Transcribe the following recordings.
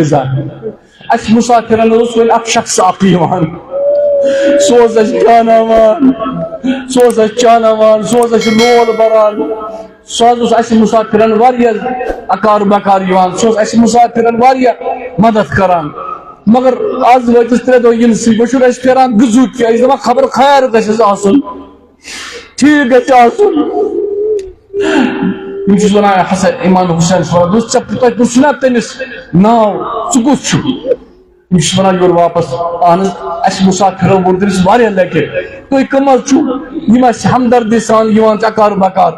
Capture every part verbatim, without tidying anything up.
غذا۔ اَسہِ مُسافِرَن اوس وۄنۍ اَکھ شخص اَکھ یِوان، سُہ اوس اَسہِ کھیٛاناوان، سُہ اوس اَسہِ چاناوان، سُہ اوس اَسہِ لول بَران، سُہ حظ اوس اَسہِ مُسافِرَن واریاہ اَکار بَکار یِوان، سُہ اوس اَسہِ مُسافِرَن واریاہ مَدَد کَران۔ مگر آز وٲتِس ترٛےٚ دۄہ یِنہٕ سٕے، وۄنۍ چھُنہٕ اَسہِ پھیران غذہُک کینٛہہ، أسۍ دَپان خبر خیر گژھٮ۪س آسُن۔ ٹھیٖک گژھِ آسُن۔ یِم چھِس وَنان حسن، امام حسین چھُس وَنان، دوٚپُس، "ژےٚ، تۄہہِ پرٛژھُو نا تٔمِس ناو، ژٕ کُس چھُکھ؟" یِم چھِس وَنان یورٕ واپس، اہن حظ، اَسہِ مُسافِرو ووٚن تٔمِس واریاہ لَٹہِ، "تُہۍ کٕم حظ چھِو یِم اَسہِ ہمدردی سان یِوان چھِ اَکار بَکار؟"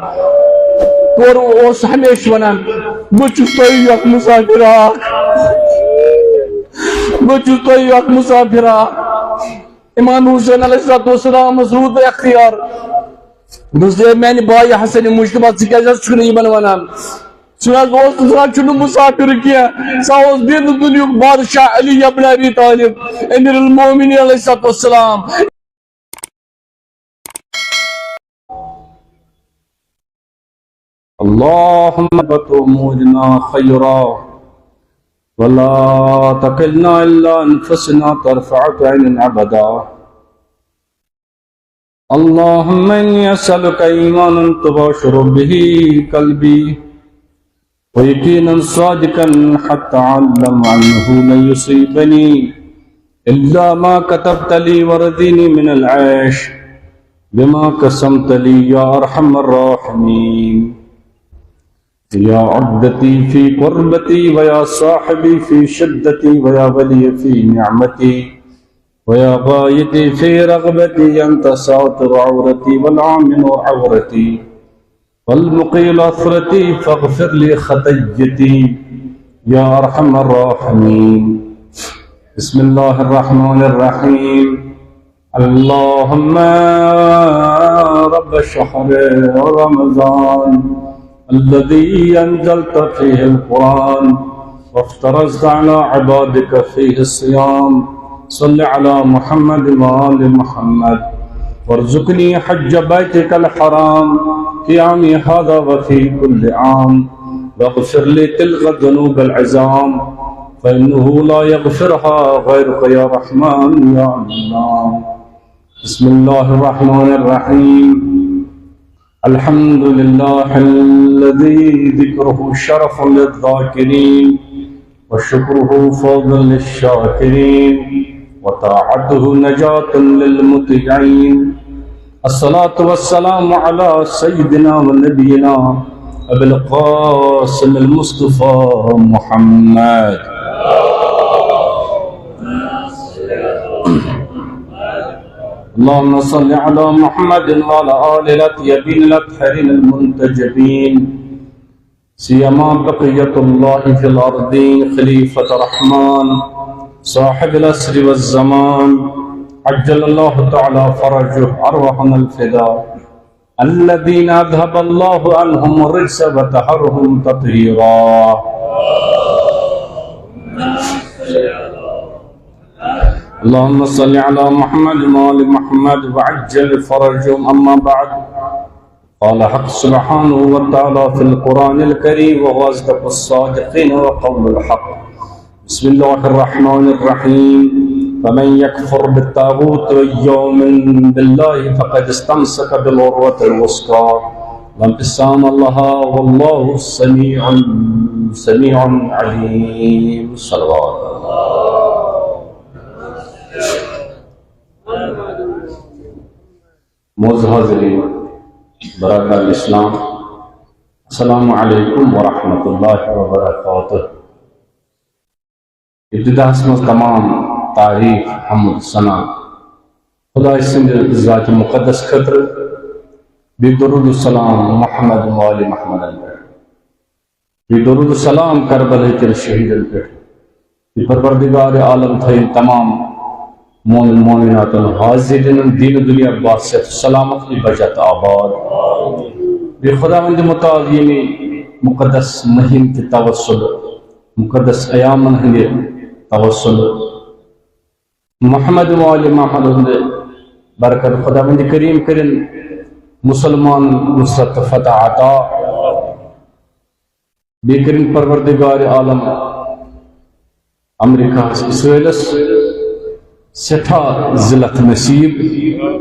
تورٕ اوس ہمیشہِ وَنان، "بہٕ چھُس تۄہہِ یُتھ مُسافِر اَکھ، بہٕ چھُس تۄہہِ یُتھ مُسافِر اَکھ۔" امام حسین علیہ الصلوۃ والسلامس روٗد نہٕ اختیار۔ دوٚپُس، "ہے میانہِ بایہِ حسن مجتبیٰ، ژٕ کیازِ حظ چھُکھ نہٕ یِمن وَنان؟" سُہ حظ اوس نہٕ، سُہ حظ چھُنہٕ مُسافِر کینٛہہ، سُہ اوس دِنہٕ دُنیُک بادشاہ علی ابن ابی طالب، امیر المومنین علیہ الصلوۃ والسلام۔ اللهم بت أمورنا خيرا ولا تكلنا إلا أنفسنا طرفة عين أبدا. اللهم إني أسألك إيمانا تباشر به قلبي ويقينا صادقا حتى أعلم أنه لن يصيبني إلا ما كتبت لي ورضيني من العيش بما قسمت لي يا أرحم الراحمين. يا عدتي في قربتي ويا صاحبي في شدتي ويا ولي في نعمتي ويا غايتي في رغبتي أنت ساتر عورتي والعامن عورتي والمقيل أثرتي فاغفر لي خطيتي يا أرحم الراحمين. بسم الله الرحمن الرحيم. اللهم رب شهر رمضان الذي أنزلت فيه القرآن وافترضت على عبادك فيه الصيام، صل على محمد وآل محمد وارزقني حج بيتك الحرام في عامي هذا وفي كل عام واغفر لي تلك الذنوب العظام فإنه لا يغفرها غيرك يا رحمن يا علام. بسم الله الرحمن الرحيم. الحمد لله الذي ذكره شرف للذاكرين وشكره فوز للشاكرين وطاعته نجاة للمطيعين. الصلاة والسلام على سيدنا ونبينا أبي القاسم المصطفى محمد. اللهم صل على محمد وعلى آل الأطيبين الأطهرين المنتجبين، سيما بقية الله في الأرض خليفة الرحمن صاحب العصر والزمان، عجل الله تعالى فرجه، أرواحنا الفداء، الذين أذهب الله عنهم الرجس وطهرهم تطهيرا. اللهم صل على محمد وآل محمد وعجل فرجهم. أما بعد، قال حق سبحانه وتعالى في القرآن الكريم وهو أصدق الصادقين وقول الحق. بسم الله الرحمن الرحيم. فمن يكفر بالطاغوت ويؤمن بالله فقد استمسك بالعروة الوثقى لا انفصام لها والله سميع، سميع عليم. صلوات. معزز حاضرین، برادران اسلام، السلام علیکم ورحمۃ اللہ وبرکاتہ۔ ابتداہس منٛز تمام تعریف، حمد، ثنا خداے سٕنٛدِ ذاتِ مُقدس خٲطرٕ، بیٚیہِ درود و سلام محمد و آل محمدن پٮ۪ٹھ۔ بیٚیہِ درود و سلام کربلہٕ کٮ۪ن شہیٖدن پٮ۪ٹھ۔ یہِ پروردگار عالم تھٲیِن تمام مومن مومناتن حاضرینن دین دنیا باصحت سلامت، بچت، آباد۔ بیٚیہِ خداوندِ متعال ییٚمہِ مُقدس مہینہٕ کہِ توسل، مُقدس ایامن ہٕنٛدِ توسل، محمد و آل محمد ہُنٛد برکت، خداوند کریم کٔرِن مسلمان نصرت تہٕ فتح عطا۔ بیٚیہِ کٔرِن پروردگار عالم امریکہس، اسرائیلس سٮ۪ٹھاہ ذلت نصیب،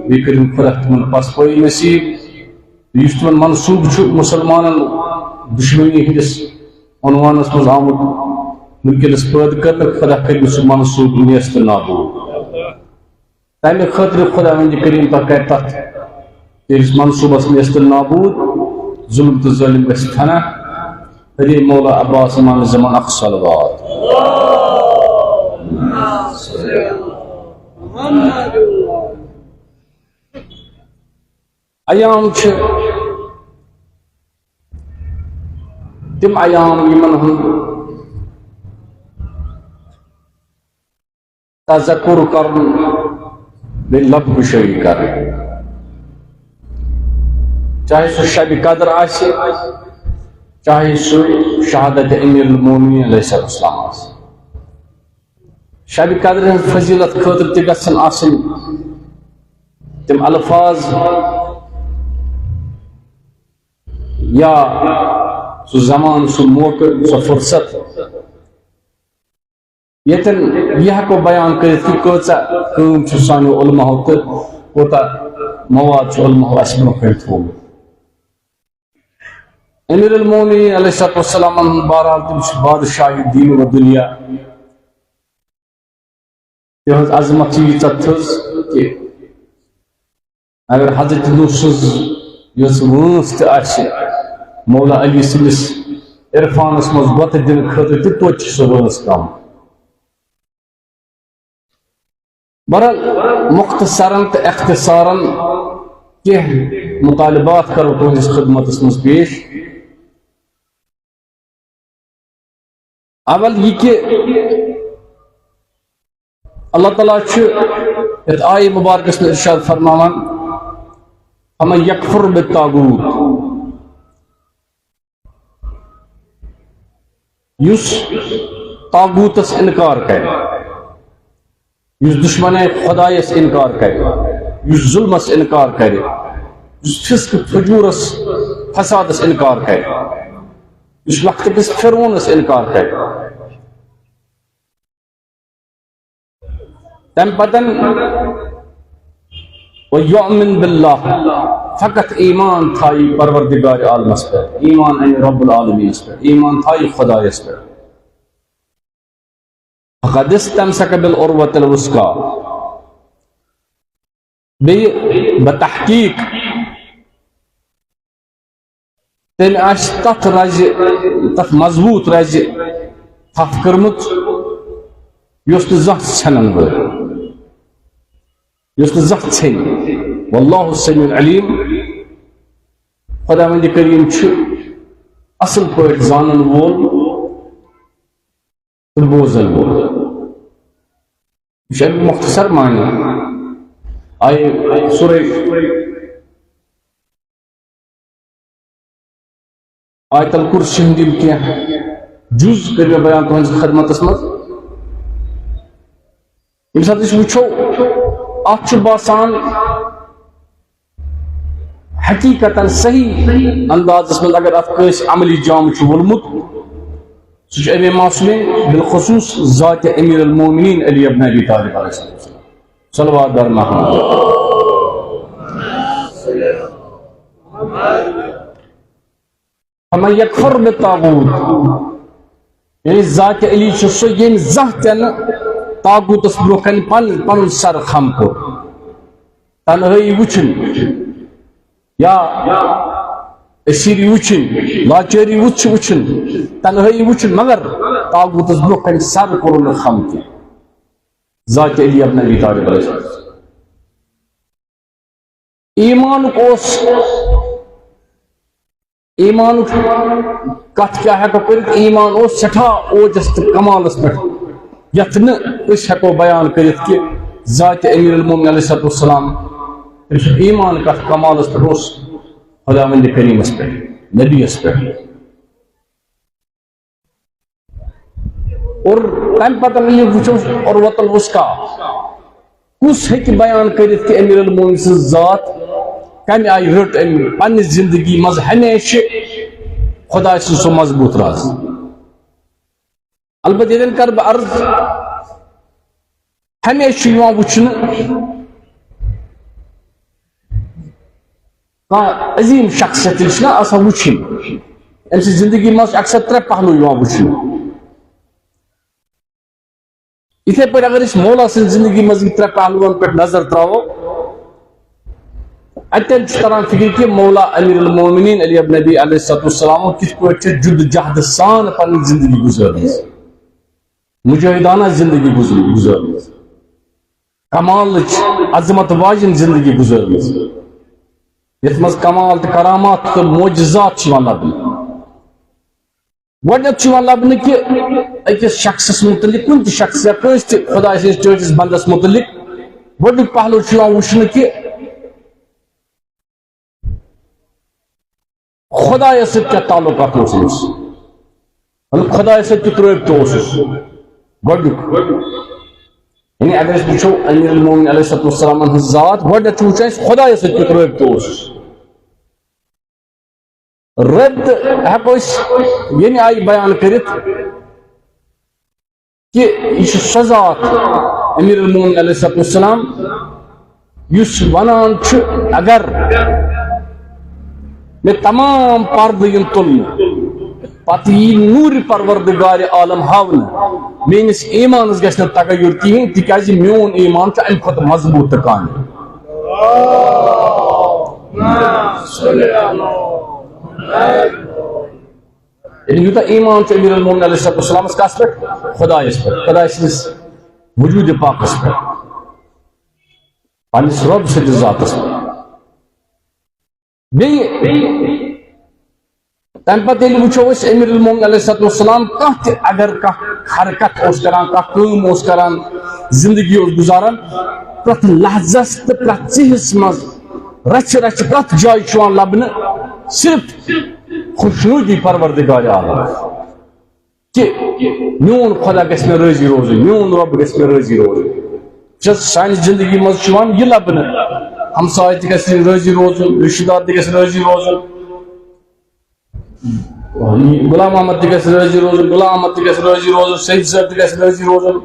بیٚیہِ کٔرِن خۄدا تِمن پسپٲیی نصیب۔ تہٕ یُس تِمن منصوٗبہٕ چھُ مُسلمانن دُشمنی ہٕنٛدِس عنوانس منٛز آمُت وٕنکیٚنس پٲدٕ کرنہٕ، خۄدا کٔرِن سُہ منصوٗبہٕ نیست نابوٗد۔ تَمہِ خٲطرٕ خۄداوندِ کریٖم پتہٕ کرِ تَتھ تٔمِس منصوٗبس نیست نابوٗد، ظُلم تہٕ ظٲلِم گژھِ فنا۔ ہدی مولا عباس امام زمان اکھ صلوات۔ ایام چھِ تِم ایام یِمن ہُنٛد تذکر کرُن، بیٚیہِ لب گشٲیی کرٕنۍ۔ چاہے سُہ شبِ قدر آسہِ، چاہے سُہ شہادت امیر المومنین علیہ السلام آسہِ۔ شبِ قدر ہٕنٛز فضیلت خٲطرٕ تہِ گژھن آسٕنۍ تِم الفاظ یا سُہ زمان، سُہ موقع، سۄ فرصت، ییٚتٮ۪ن یہِ ہٮ۪کو بیان کٔرِتھ کہِ کۭژاہ کٲم چھِ سانیو علماہو تہٕ کوٗتاہ مواد چھُ علماہو اَسہِ برٛونٛہہ کَنہِ تھوٚومُت۔ امیر المومنین علیہ الصلوۃ والسلام، بہرحال، تِم چھِ بادشاہ دین و دنیا۔ تِہنٛز عظمت چھِ ییٖژاہ تھٔز کہِ اگر حضرت نوح سٕنٛز یۄس وٲنٛس تہِ آسہِ، مولا علی سٕنٛدِس عرفانس منٛز غۄطہٕ دِنہٕ خٲطرٕ تہِ توتہِ چھِ سۄ وٲنٛس کم۔ بہرحال، مختصراً تہٕ اختصاراً کینٛہہ مطالبات کرو تُہنٛدِس خدمتس منٛز پیش۔ اول یہِ کہِ اللہ تعالیٰ چھُ یتھ آیہِ مبارکس منٛز ارشاد فرماوان، "فمن یکفر بالطاغوت"، یُس طاغوتس انکار کرِ، یُس دشمن خدایس انکار کرِ، یُس ظلمس انکار کرِ، یُس فسق فجورس فسادس انکار کرِ، یُس وقت کِس فرعونس انکار کرِ۔ تمہِ پتن، "وَيُؤْمِنْ بِاللَّهِ"، فقط ایمان تھایہِ پروردگار عالمس پٮ۪ٹھ، ایمان انہِ رب العالمینس پٮ۪ٹھ، ایمان تھایہِ خدایس پٮ۪ٹھ۔ "فقد استمسك بالعروة الوثقى"، بیٚیہِ بتحقیق تٔمۍ آسہِ تتھ رزِ، تتھ مضبوٗط رزِ تھپھ کٔرمٕژ، یۄس نہٕ زانٛہہ ژھٮ۪نن وٲلۍ، یۄس نہٕ زانٛہہ ژھٮ۪نہِ۔ واللہ سمیع علیم، خداوند کریم چھُ اصل پٲٹھۍ زانن وول تہٕ بوزن وول۔ یہِ چھُ اَمیُک مختصر معنی۔ آیہِ سورہ آیت الکرسی ہٕنٛدۍ یِم کینٛہہ جُز کٔرۍ مےٚ بیان تُہٕنٛزِ خدمتس منٛز۔ ییٚمہِ ساتہٕ أسۍ وٕچھو، اَتھ چھُ باسان حقیقتاً صحیح اندازس منٛز اگر اتھ کٲنٛسہِ عملی جامہٕ چھُ وولمُت، سُہ چھُ امام معصومین، بالخصوص ذات امیر المومنین علی ابن ابی طالب علیہ السلام۔ صلوات بر محمد۔ فمن یکفر بالطاغوت، یعنی ذات علی چھُ سُہ ییٚمۍ زانٛہہ تہِ نہٕ طاغوتس برٛونٛہہ کنہِ پن-، پنُن سر خم کوٚر۔ تنہٲیی وٕچھِنۍ یا اسیری وٕچھِنۍ، لاچٲری وٕچھ-، وٕچھِنۍ، تنہٲیی وٕچھِنۍ، مگر طاغوتس برٛونٛہہ کنہِ سر کوٚرُن نہٕ خم تہِ۔ ذات علی ابن ابی طالب علیہ السلام۔ ایمانُک اوس، ایمانُک کتھ کیٛاہ ہٮ۪کو کٔرِتھ؟ ایمان اوس سٮ۪ٹھاہ اوجس تہٕ کمالس پٮ۪ٹھ، یتھ نہٕ أسۍ ہٮ۪کو بیان کٔرِتھ کہِ ذات امیر المومنین علیہ الصلوۃ والسلام، تٔمۍ سُنٛد ایمان کتھ کمالس پٮ۪ٹھ اوس خداوند کریمس پٮ۪ٹھ، نبیس پٮ۪ٹھ۔ اور تمہِ پتہٕ ییٚلہِ وٕچھو عروۃ الوثقی، کُس ہیٚکہِ بیان کٔرِتھ کہِ امیر المومنین سٕنٛز ذات کمہِ آیہِ رٔٹ أمۍ پننہِ زندگی منٛز ہمیشہِ خدایہِ سٕنٛز سۄ مضبوٗط راز؟ البتہ ییٚتٮ۪ن کرٕ بہٕ عرض، ہمیشہِ چھُ یِوان وٕچھنہٕ کانٛہہ عظیٖم شخصیت، ییٚلہِ چھِنہ آسان وٕچھِنۍ، أمۍ سٕنٛز زندگی منٛز چھِ اکثر ترٛےٚ پہلو یِوان وٕچھنہٕ۔ یِتھے پٲٹھۍ اگر أسۍ مولا سٕنٛز زندگی منٛز یِم ترٛےٚ پہلوَن پٮ۪ٹھ نظر ترٛاوو، اَتٮ۪ن چھُ تران فِکرِ کہِ مولا امیر المومنین علی ابن نبی علیہ الصلوۃ والسلام کِتھ پٲٹھۍ چھِ جد جہد سان پنٕنۍ زندگی گُزٲرمٕژ، مجاہدانہ زندگی گُزٲر-، گُزٲرمٕژ، کمالٕچ عظمت واجٮ۪ن زندگی گُزٲرمٕژ، یَتھ منٛز کمال تہٕ کرامات تہٕ معجزات چھِ یِوان لبنہٕ۔ گۄڈٕنیتھ چھُ یِوان لبنہٕ کہِ أکِس شخصس مُتعلِق، کُنہِ تہِ شخص یا کٲنٛسہِ تہِ خۄداے سٕنٛدِس ٹٲٹھِس بندس مُتعلِق گۄڈٕنیُک پہلو چھُ یِوان وٕچھنہٕ کہِ خۄدایس سۭتۍ کیٛاہ تعلقات اوس أمِس، مطلب، خۄدایس سۭتۍ کیُتھ رٲبطہٕ اوسُس گۄڈٕنیُک۔ یعنی اگر أسۍ وٕچھو امیر المومنین علیہ الصلوۃ والسلامن ہٕنٛز ذات، گۄڈٕنیتھ چھُ وٕچھان أسۍ خۄدایس سۭتۍ کیُتھ رٲبطہٕ اوسُس۔ رد ہٮ۪کو أسۍ ییٚمہِ آیہِ بیان کٔرِتھ کہِ یہِ چھُ سۄ ذات، امیر المومنین علیہ الصلوۃ والسلام، یُس ونان چھُ، اگر مےٚ تمام پردٕ یِن تُلنہٕ، پتہٕ یی نوٗرِ پروردگار عالم ہاونہٕ، میٲنِس ایمانس گژھِ نہٕ تغیر کِہیٖنۍ، تِکیازِ میون ایمان چھُ امہِ کھۄتہٕ مضبوٗط تہٕ کامل۔ یعنی یوٗتاہ ایمان چھُ امیر المومنین علیہ الصلوۃ والسلامس کس پٮ۪ٹھ؟ خۄدایس پٮ۪ٹھ، خۄداے سٕنٛدِس وجوٗدِ پاکس پٮ۪ٹھ، پننِس رۄب سٕنٛدِس ذاتس پٮ۪ٹھ۔ بیٚیہِ تَمہِ پَتہٕ ییٚلہِ وٕچھو أسۍ، أمیٖر المومنیٖن علیہ الصلوۃ والسلام، کانٛہہ تہِ، اگر کانٛہہ حرکت اوس کران، کانٛہہ کٲم اوس کران، زندگی اوس گُزاران، پرٛٮ۪تھ لحظس تہٕ پرٛٮ۪تھ ژِہِس منٛز، رَژھِ رَژھِ پرٛٮ۪تھ جایہِ چھُ یِوان لَبنہٕ صرف خۄشنوٗدی پروردگار عالم۔ کہِ میون خۄدا گژھِ مےٚ رٲضی روزُن، میون رۄب گژھِ مےٚ رٲضی روزُن۔ وٕچھ حظ، سانہِ زندگی منٛز چھُ یِوان یہِ لَبنہٕ، ہمساے تہِ گژھِ رٲضی روزُن، رِشتہٕ دار تہِ گژھِ رٲضی روزُن، غلام احمد تہِ گژھِ رٲضی روزُن، غلام احمد تہِ گژھِ رٲضی روزُن، سید صٲب تہِ گژھِ رٲضی روزُن،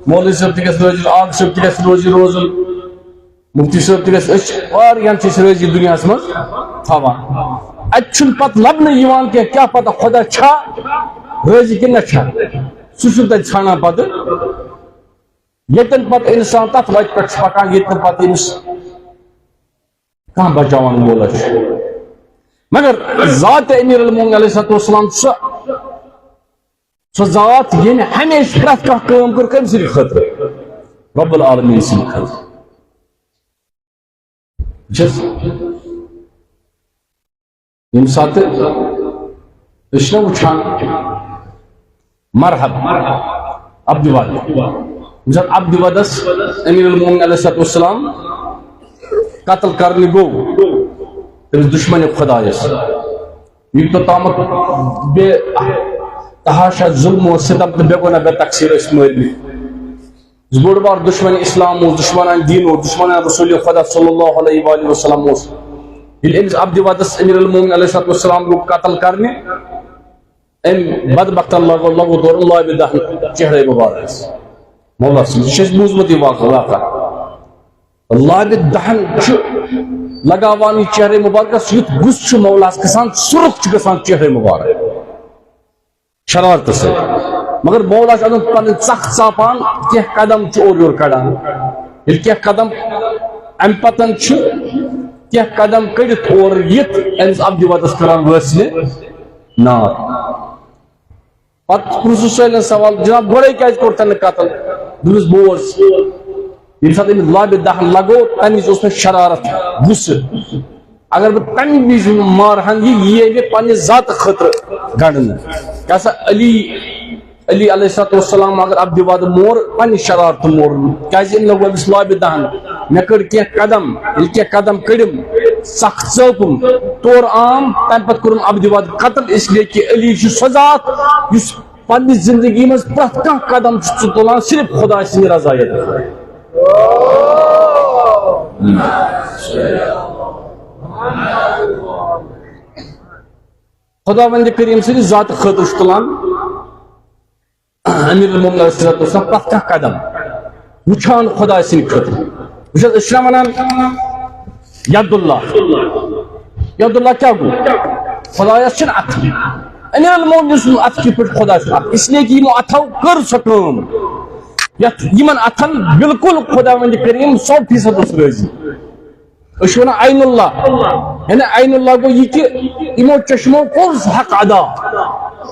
مولوی صٲب تہِ گژھِ رٲضی روزُن، عاقب صٲب تہِ گژھِ رٲضی روزُن۔ مفتی صٲب تہِ گژھِ، أسۍ چھِ واریاہَن چھِ أسۍ رٲضی دُنیاہَس منٛز تھاوان۔ اَتہِ چھُنہٕ پَتہٕ لَبنہٕ یِوان کینٛہہ، کیٛاہ پَتہ خۄدا چھا رٲضی کِنہٕ نہ چھا۔ سُہ چھُنہٕ تَتہِ ژھانٛڈان پَتہٕ، ییٚتٮ۪ن پَتہٕ اِنسان تَتھ وَتہِ پٮ۪ٹھ چھُ پَکان، ییٚتہِ نہٕ پَتہٕ أمِس کانٛہہ بَچاوَن وول چھُ۔ مگر ذات امیٖر المومنیٖن علیہ الصلوۃ والسلام، سۄ، سۄ ذات، ییٚمۍ ہمیشہِ پرٛٮ۪تھ کانٛہہ کٲم کٔر کٔمۍ سٕنٛدِ خٲطرٕ؟ رب العالمین سٕنٛدِ خٲطرٕ۔ وٕچھ حظ، ییٚمہِ ساتہٕ أسۍ چھِنہ وٕچھان مرحب عبد ود، ییٚمہِ ساتہٕ عبد ودس امیر المومنین علیہ الصلوۃ والسلام قتل کرنہِ گوٚو، تٔمِس دُشمنِ خۄدایس، یوٗتاہ تامَتھ بے تحاشا ظلم و ستم تہٕ بے گۄناہ بے تقصیر ٲسۍ مٲرمٕتۍ۔ یُس بوٚڑ بار دُشمن اسلام اوس، دُشمنان دین اوس، دُشمنان رسول خدا صلی اللہ علیہ وآلہ وسلم اوس، ییٚلہِ أمِس عبد ودس امیر المومنین علیہ الصلوۃ والسلام گوٚو قتل کرنہِ، أمۍ بدبختن لگو، لگو دورُن لابہِ دہن چہرے مبارکس۔ مولا سٕنٛز، یہِ چھُ اَسہِ بوٗزمُت یہِ واقعہ، واقعہ۔ لابہِ دہن چھُ لگاوان یہِ چہرے مبارکس، یُتھ غصہٕ چھُ مولاہس کھسان، سُرخ چھُ گژھان چہرے مبارک شرارتہٕ سۭتۍ۔ مگر مولا چھُ اَتٮ۪ن پنٕنۍ ژکھ ژاپان، کینٛہہ قدم چھُ اورٕ یورٕ کڑان۔ ییٚلہِ کینٛہہ قدم، اَمہِ پتن چھُ کینٛہہ قدم کٔڑِتھ اورٕ یِتھ أمِس عبدِ وَدَس کران وٲصلہِ نار۔ پتہٕ پرُژھُس سٲلِم سوال، "جناب، گۄڈَے کیازِ کوٚر تَنہٕ قتل؟" دوٚپُس، "بوز، ییٚمہِ ساتہٕ أمِس لابہِ دَہَن لگو، تَمہِ وِزِ اوس مےٚ شرارت، غصہٕ۔ اگر بہٕ تَمہِ وِزِ مارہَن، یہِ یِیے مےٚ پننہِ ذاتہٕ خٲطرٕ گنٛڈنہٕ۔" کیٛاہ سا علی، علی علیہ الصلوۃ والسلام اگر عبدِ وَد مور، پننہِ شرارتہٕ مور، کیازِ أمۍ لوگ أمِس لابہِ دَہَن۔ مےٚ کٔڑ کینٛہہ قدم، ییٚلہِ کینٛہہ قدم کٔڑِم، سخ ژٲپُم، تورٕ آم، تَمہِ پَتہٕ کوٚرُم عبدِ وَد قتل، اس لیے کہ علی چھُ سۄ ذات یُس پننہِ زندگی منٛز پرٛٮ۪تھ کانٛہہ قدم چھُ ژٕ تُلان صرف خۄداے سٕنٛدِ رضایت خٲطرٕ۔ خۄداوندِ کریم سٕنٛدِ ذاتہٕ خٲطرٕ چھُ تُلان۔ امیر المومنین علیہ الصلوۃ والسلام پرٛٮ۪تھ کانٛہہ قدم وٕچھان خۄداے سٕنٛدِ خٲطرٕ۔ وٕچھ حظ، أسۍ چھِنہ وَنان ید اللہ، ید اللہ کیٛاہ گوٚو؟ خۄدایَس چھِنہٕ اَتھٕ۔ امیر المومنین سُنٛد اَتھٕ کِتھ پٲٹھۍ خۄداے سُنٛد اَتھٕ؟ اس لیے کہ یِمو اَتھو کٔر سۄ کٲم یَتھ یِمن اَتھن بالکل خۄداوند کریم سو فیصد اوس رٲضی۔ أسۍ چھِ وَنان عین اللہ، یعنی عین اللہ گوٚو یہِ کہِ یِمو چشمو کوٚر سُہ حق ادا،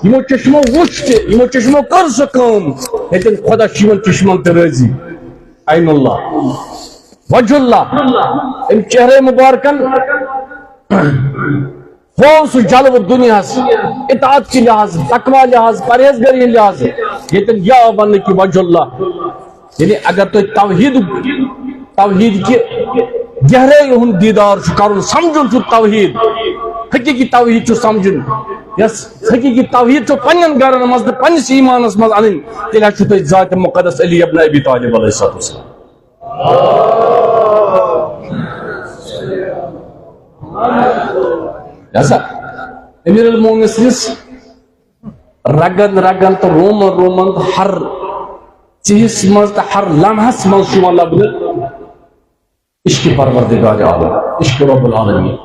یِمو چشمو وُچھ تہِ، یِمو چشمو کٔر سۄ کٲم، ییٚتٮ۪ن خۄدا چھُ یِمن چشمن تہِ رٲضی۔ عین اللہ، وجہ اللہ، أمۍ چہرے مبارکن ہوو سُہ جلوٕ دُنیاہس، اطاعت کہِ لحاظ، تقوی لحاظ، پرہیزگٲری ہٕنٛدِ لحاظ، ییٚتٮ۪ن یہِ آو وننہٕ کہِ وجہ اللہ۔ یعنی اگر تُہۍ توحید، توحید کہِ گہرٲیی ہُنٛد دیدار چھُ کرُن، سمجھُن چھُ توحید، حقیقی توحید چھُ سمجھُن، یس حقیقی توحید چھُ پننٮ۪ن گرن منٛز تہٕ پننِس ایمانس منٛز انٕنۍ، تیٚلہِ حظ چھُ تۄہہِ ذات مقدس علی ابن ابی طالب علیہ الصلوۃ والسلام۔ لہذا امیر المومنین سٕنٛدِس رگن رگن تہٕ رومن رومن تہٕ ہر چیٖزس منٛز تہٕ ہر لمحس منٛز چھُ یِوان لبنہٕ عشق پروردگار عالم، عشق رب العالمین۔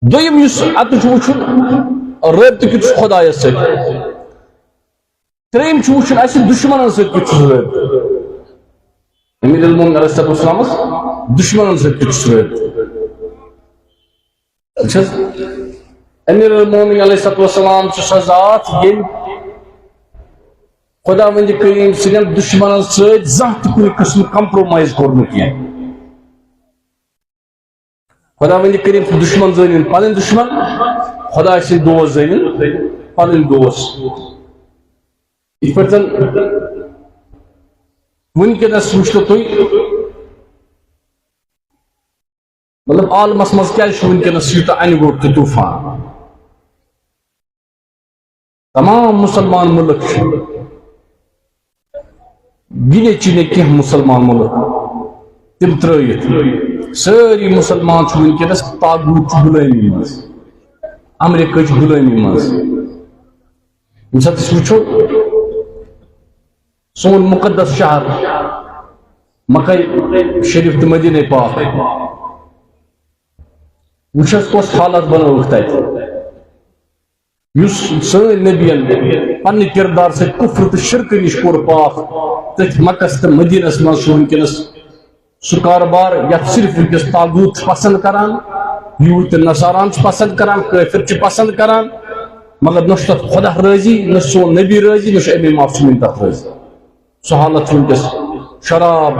دوٚیِم یُس اَتہِ چھُ وٕچھُن، رٲبطہٕ کیُتھ چھُ خۄدایَس سۭتۍ۔ ترٛیٚیِم چھُ وٕچھُن اَسہِ دُشمنن سۭتۍ کیُتھ چھُ رٲبطہٕ۔ امیر المومنین علیہ الصلوۃ والسلامس دُشمنن سۭتۍ کیُتھ چھُ رٲبطہٕ۔ وٕچھ حظ، امیر المومنین علیہ الصلوۃ والسلام چھُ سۄ ذات، ییٚمۍ خۄداوندِ کریم سٕنٛدٮ۪ن دُشمنن سۭتۍ زانٛہہ تہِ کُنہِ قٕسمُک compromise کوٚر نہٕ کینٛہہ۔ خۄداوندِ کریم سٕنٛدۍ دُشمن زٲنِن پنٕنۍ دُشمن، خۄداے سٕنٛدۍ دوست زٲنِن پنٕنۍ دوست۔ یِتھ پٲٹھۍ زن وٕنکیٚنس وٕچھتو تُہۍ، مطلب، عالمس منٛز کیازِ چھُ وٕنکیٚنس یوٗتاہ انہِ گوٚٹ تہٕ طوفان؟ تمام مسلمان ملک چھِ، گِنے چُنے کینٛہہ مسلمان ملک، تِم ترٲیِتھ۔ سٲری مسلمان چھِ وٕنکیٚنس طاغوت چہِ غلٲمی منٛز، امریکہٕچ غلٲمی منٛز۔ ییٚمہِ ساتہٕ أسۍ وٕچھو، سون مقدس شہر مکہ شریف تہٕ مدینہ پاک، وٕچھ حظ کۄس حالت بنٲوٕکھ تتہِ۔ یُس سٲنۍ نبین پننہِ کردار سۭتۍ کفر تہٕ شرکہٕ نِش کوٚر پاک، تٔتھۍ مکس تہٕ مدینس منٛز چھُ وٕنکیٚنس سُہ کاربار یتھ صرف وٕنکیٚس طاغوت چھُ پسند کران، یہود تہٕ نصاران چھِ پسند کران، کٲفر چھِ پسند کران، مگر نہ چھُ تتھ خۄدا رٲضی، نہ چھُ سون نبی رٲضی، نہ چھُ امام معصومین تتھ رٲضی۔ سُہ حالت چھُ وٕنکیٚس شراب،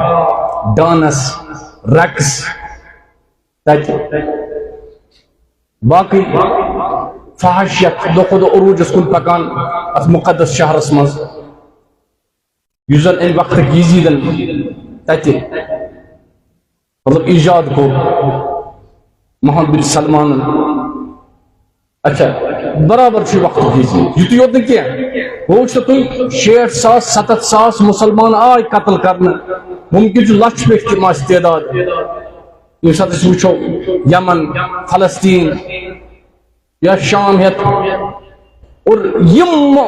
ڈانس، رقص تتہِ۔ باقٕے فحش یتھ دۄہ کھۄتہٕ دۄہ عروٗجس کُن پکان اتھ مقدس شہرس منٛز، یُس زن امہِ وقتٕکۍ یزیدن تتہِ، مطلب، ایجاد کوٚر، محمد بن سلمانن۔ اچھا، برابر چھُ وقتُک یزید۔ یُتُے یوت نہٕ کینٛہہ، وۄنۍ وٕچھتو تُہۍ، شیٹھ ساس، ستتھ ساس مسلمان آے قتل کرنہٕ، ممکن چھُ لچھ پٮ۪ٹھ تہِ ما آسہِ تعداد۔ ییٚمہِ ساتہٕ أسۍ وٕچھو یمن، فلسطین یا شام ہٮ۪تھ، اور یِم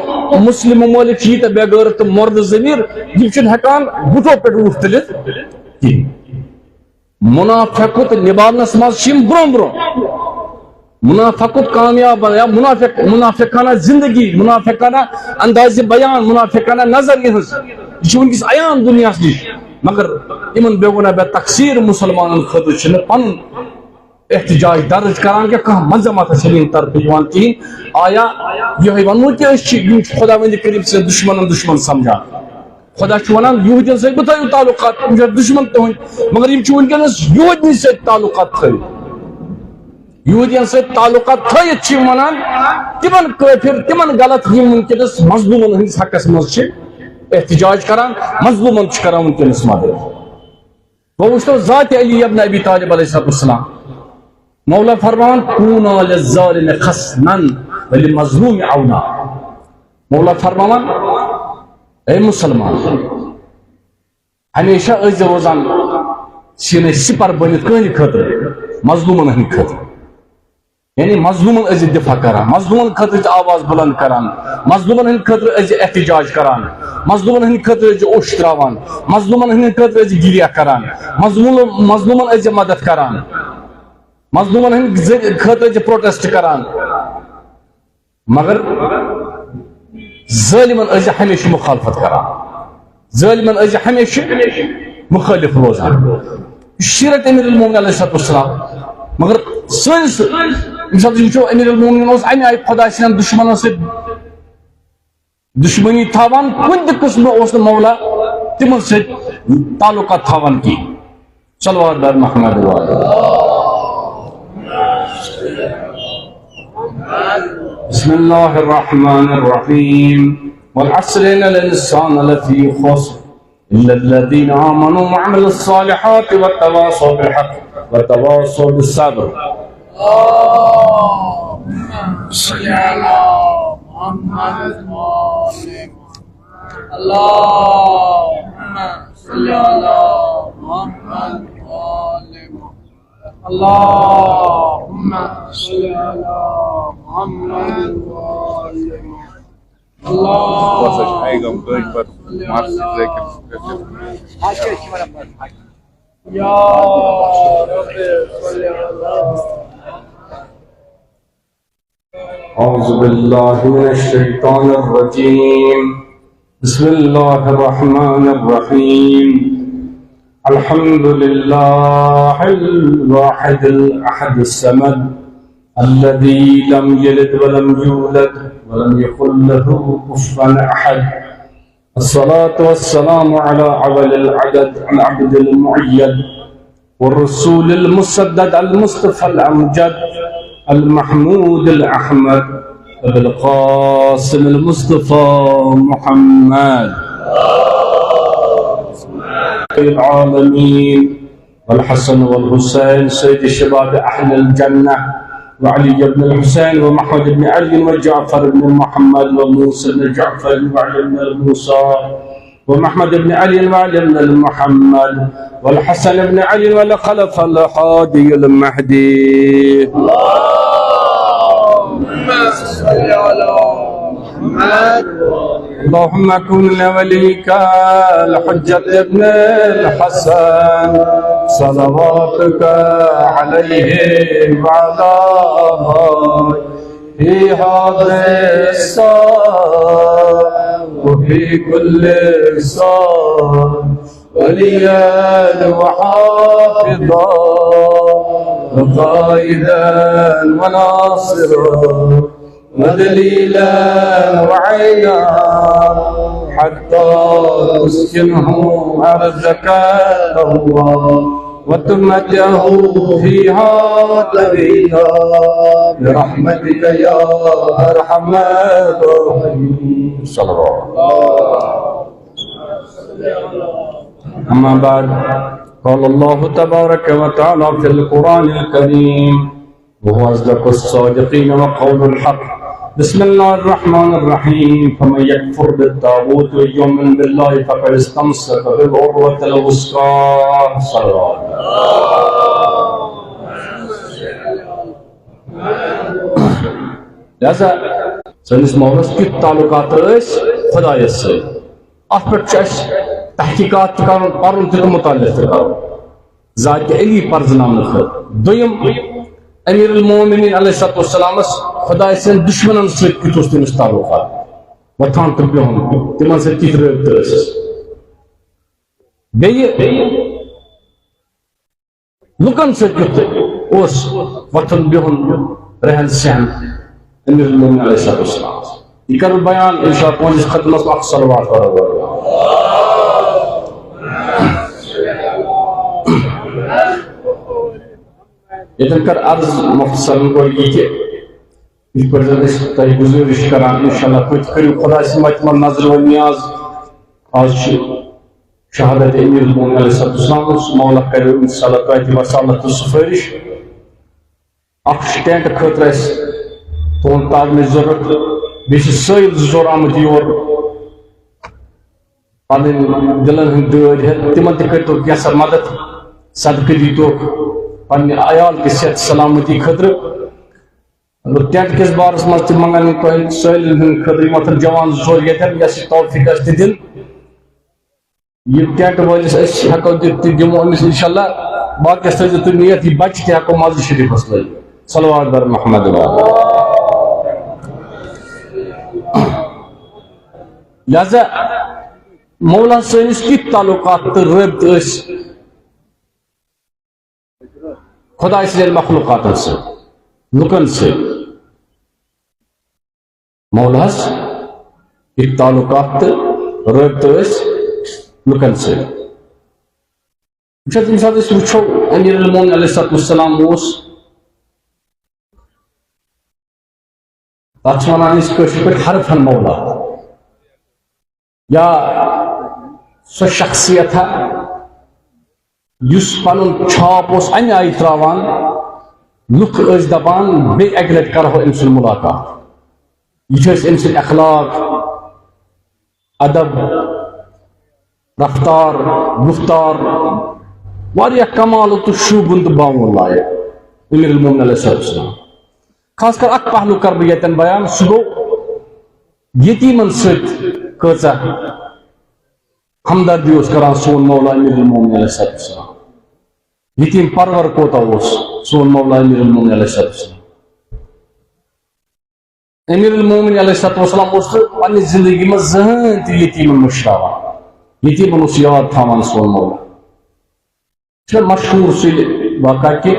مسلم ممٲلک چھِ ییٖتیٛاہ بے غٲرت تہٕ مردٕ ضمیٖر، یِم چھِنہٕ ہٮ۪کان گُٹھو پٮ۪ٹھ وُٹھ تُلِتھ کِہیٖنۍ۔ منافقت نباونس منٛز چھِ یِم برونٛہہ برونٛہہ۔ منافقت کامیاب یا منافق، منافقانہ زندگی، منافقانہ انداز بیان، منافقانہ نظر یِہٕنٛز، یہِ چھِ وٕنکیٚس عیان دُنیاہس نِش۔ مگر یِمن بے گۄناہ بے تقصیر مسلمانن خٲطرٕ چھِنہٕ پنُن احتجاج درج کران کینٛہہ، کانٛہہ مذمت چھنہٕ یِہنٛدِ طرفہٕ یِوان کِہیٖنۍ۔ آیا یِہوٚے ونو کہِ أسۍ چھِ، یِم چھِ خۄداوندِ کریم سٕنٛدٮ۪ن دُشمنن دُشمن سمجھان؟ خۄدا چھُ ونان، یہودین سۭتۍ مہٕ تھٲیِو تعلقات، یِم چھِ دُشمن تُہٕنٛدۍ، مگر یِم چھِ وٕنکیٚنس یہودنٕے سۭتۍ تعلقات تھٲیِتھ۔ یہودین سۭتۍ تعلقات تھٲیِتھ چھِ یِم ونان، تِمن کٲفر، تِمن غلط، یِم وٕنکیٚنس مظلومن ہٕنٛدِس حقس منٛز چھِ احتجاج کران، مظلومن چھِ کران وٕنکیٚنس مدد۔ وۄنۍ وٕچھتو ذاتِ علی ابن ابی طالب علیہ الصلوۃ والسلام۔ مولا فرماوان، "کونا للظالم خصما وللمظلوم عونا۔" مولا فرماوان، اے مسلمان، ہمیشہ ٲسۍ زِ روزان سینے سپر بٔنِتھ کٕہٕنٛدِ خٲطرٕ، مظلومن ہٕنٛدِ خٲطرٕ۔ یعنی مظلومن ٲسۍ زِ دفاع کران، مظلومن خٲطرٕ ٲسۍ زِ آواز بلند کران، مظلومن ہٕنٛدِ خٲطرٕ ٲسۍ زِ احتجاج کران، مظلومن ہٕنٛدِ خٲطرٕ ٲسۍ زِ اوٚش تراوان، مظلومن ہٕنٛدِ خٲطرٕ ٲسۍ زِ گریہ کران، مظلوم، مظلومن ٲسۍ زِ مدد کران، مظلومن ہٕنٛدِ ذٔریعہٕ خٲطرٕ ٲسۍ زِ پروٹیسٹ کران۔ مگر ظٲلمن ٲسۍ زِ ہمیشہِ مخالفت کران، ظٲلمن ٲسۍ زِ ہمیشہِ مخٲلف روزان۔ یہِ چھُ سیرت امیر المومنین علیہ الصلوۃ والسلام۔ مگر سٲنِس، ییٚمہِ ساتہٕ أسۍ وٕچھو، امیر المومنین اوس امہِ آیہِ خۄداے سٕنٛدٮ۪ن دُشمنن سۭتۍ دُشمنی تھاوان، کُنہِ تہِ قٕسمہٕ اوس نہٕ مولا تِمن سۭتۍ تعلقات تھاوان کینٛہہ۔ صلوات بر محمد وآله۔ بسم الله الرحمن الرحيم۔ والعصر إن الإنسان لفي خسر إلا الذين آمنوا وعملوا الصالحات وتواصوا بالحق وتواصوا بالصبر۔ اللهم صل على محمد وآل محمد۔ اللهم صل على محمد وآل محمد۔ اللهم صل على محمد وآل محمد۔ اللهم صل على محمد۔ يا رب صل على محمد۔ أعوذ بالله من الشيطان الرجيم۔ بسم الله الرحمن الرحيم۔ الحمد لله الواحد الأحد الصمد الذي لم يلد ولم يولد ولم يكن له كفوا أحد۔ الصلاة والسلام على أول العدد العبد المؤيد والرسول المسدد المصطفى الأمجد المحمود الأحمد أبي القاسم المصطفى محمد العالمين، والحسن والحسين سيد شباب أهل الجنة، وعلي بن الحسين ومحمد بن علي وجعفر بن محمد وموسى بن جعفر وعلي بن موسى ومحمد بن علي وعلي بن محمد والحسن بن علي والخلفاء الهادي المهدي. اللهم صل على محمد. اللهم كن لوليك الحجة ابن الحسن صلواتك عليه وعلى آله في هذه الساعة وفي كل ساعة وليا وحافظا وقائدا وناصرا ودليلا وعينا حتى تسكنه أرضك طوعا وتمتعه فيها طويلا برحمتك يا أرحم الراحمين. صلى الله. أما بعد، قال الله تبارك وتعالى في القرآن الكريم، وهو أصدق الصادقين وقول الحق. بسم الله الرحمن الرحيم. فمن يكفر بالطاغوت ويؤمن بالله فقد استمسك بالعروة الوثقى. صلوات. لہذا سٲنِس ماحولس کیُتھ تعلقات ٲسۍ خۄدایس سۭتۍ؟ اتھ پٮ۪ٹھ چھُ اَسہِ تحقیقات تہِ کرُن، پرُن تہِ تہٕ مطالعہٕ تہِ کرُن۔ ذاتِ علی پرزناونہٕ خٲطرٕ۔ دوٚیِم، امیر المومنین علیہ الصلوۃ والسلامس خۄداے سٕنٛدٮ۪ن دُشمنن سۭتۍ کیُتھ اوس تٔمِس تعلقات؟ وۄتھان تہٕ بِہُن، تِمن سۭتۍ کِتھ رٲبطہٕ ٲسِس؟ بیٚیہِ لُکن سۭتۍ کیُتھ اوس وۄتھُن بِہُن، رہن سہن امیر المومنین علیہ الصلوۃ والسلام؟ یہِ کرٕ بہٕ بیان انشاءاللہ پننِس خطبس منٛز۔ اکھ صلوات پرو۔ ییٚتٮ۪ن کر عرض مختصرن گۄڈٕ یہِ کہِ یِتھ پٲٹھۍ زن أسۍ تۄہہِ گُزٲرِش چھِ کران، انشاءاللہ تُہۍ تہِ کٔرِو خۄداے سٕنٛدِ وتہِ منٛز نظرِ و نیاز۔ آز چھِ شہادت امیر المومنین علیہ الصلوۃ والسلام، مولا کرِ انشاءاللہ تۄہہِ تہِ وسالت تہٕ سفٲرِش۔ اکھ چھُ ٹینٹ خٲطرٕ اَسہِ تُہُنٛد تعاونٕچ ضروٗرت، بیٚیہِ چھِ سٲیِل زٕ ژور آمٕتۍ یور پنٕنۍ دِلن ہٕنٛدۍ دٲدۍ ہٮ۪تھ، تِمن تہِ کٔرۍتو کینٛژھا مدد، صدقہٕ دیٖتوکھ پننہِ عیال کہِ صحت سلامتی خٲطرٕ۔ بہٕ ٹینٹ کِس بارس منٛز تہِ منٛگان یہِ تۄہہِ سٲلِم ہٕنٛدِ خٲطرٕ، یِم وۄتھن جوان زٕ ژور ییٚتٮ۪ن، یَس یہِ توفیٖق آسہِ تہِ دِن۔ یہِ ٹینٹ وٲلِس أسۍ ہٮ۪کو دِتھ تہِ دِمو أمِس اِنشاءاللہ۔ باقیَس تھٲیزیو تُہۍ نِیَت، یہِ بَچہِ تہِ ہٮ۪کو مسجد شریٖفَس لٲگِتھ۔ صلوات بر محمد و آل۔ لہذا مولا سٲنِس کِتھ تعلقات تہٕ رٲبطہٕ ٲسۍ خۄداے سٕنٛدٮ۪ن مخلوقاتن سۭتۍ، لُکن سۭتۍ۔ مولاہس کِتھ تعلقات تہٕ رٲبطہٕ ٲسۍ لُکن سۭتۍ۔ وٕچھ حظ، ییٚمہِ ساتہٕ أسۍ وٕچھو، امیر المومنین علیہ الصلوۃ والسلام اوس، تتھ چھِ ونان أسۍ کٲشِر پٲٹھۍ حرفن مولا، یا سۄ شخصیت ہا یُس پنُن چھاپ اوس امہِ آیہِ تراوان، لُکھ ٲسۍ دپان بیٚیہِ اکہِ لٹہِ کرہو أمۍ سُنٛد ملاقات۔ یہِ چھِ أسۍ أمۍ سٕنٛدۍ اخلاق، ادب، رفتار، گفتار، واریاہ کمال تہٕ شوٗبوُن تہٕ باوُن لایق امیر المومنین علیہ الصلوۃ والسلام۔ خاص کر اکھ پہلو کرٕ بہٕ ییٚتٮ۪ن بیان، سُہ گوٚو یتیٖمن سۭتۍ کۭژاہ ہمدردی اوس کران سون مولا امیر المومنین علیہ الصلوۃ والسلام۔ یتیٖم پرور کوتاہ اوس سون مولا امیر المومنین علیہ الصلوۃ والسلام۔ امیر المومنین علیہ الصلوۃ والسلام اوس نہٕ پننہِ زندگی منٛز زٕہٕنۍ تہِ یتیٖمن مٔشراوان، یتیٖمن اوس یاد تھاوان سون مولا۔ چھُ مشہوٗر سُہ واقعہ کہِ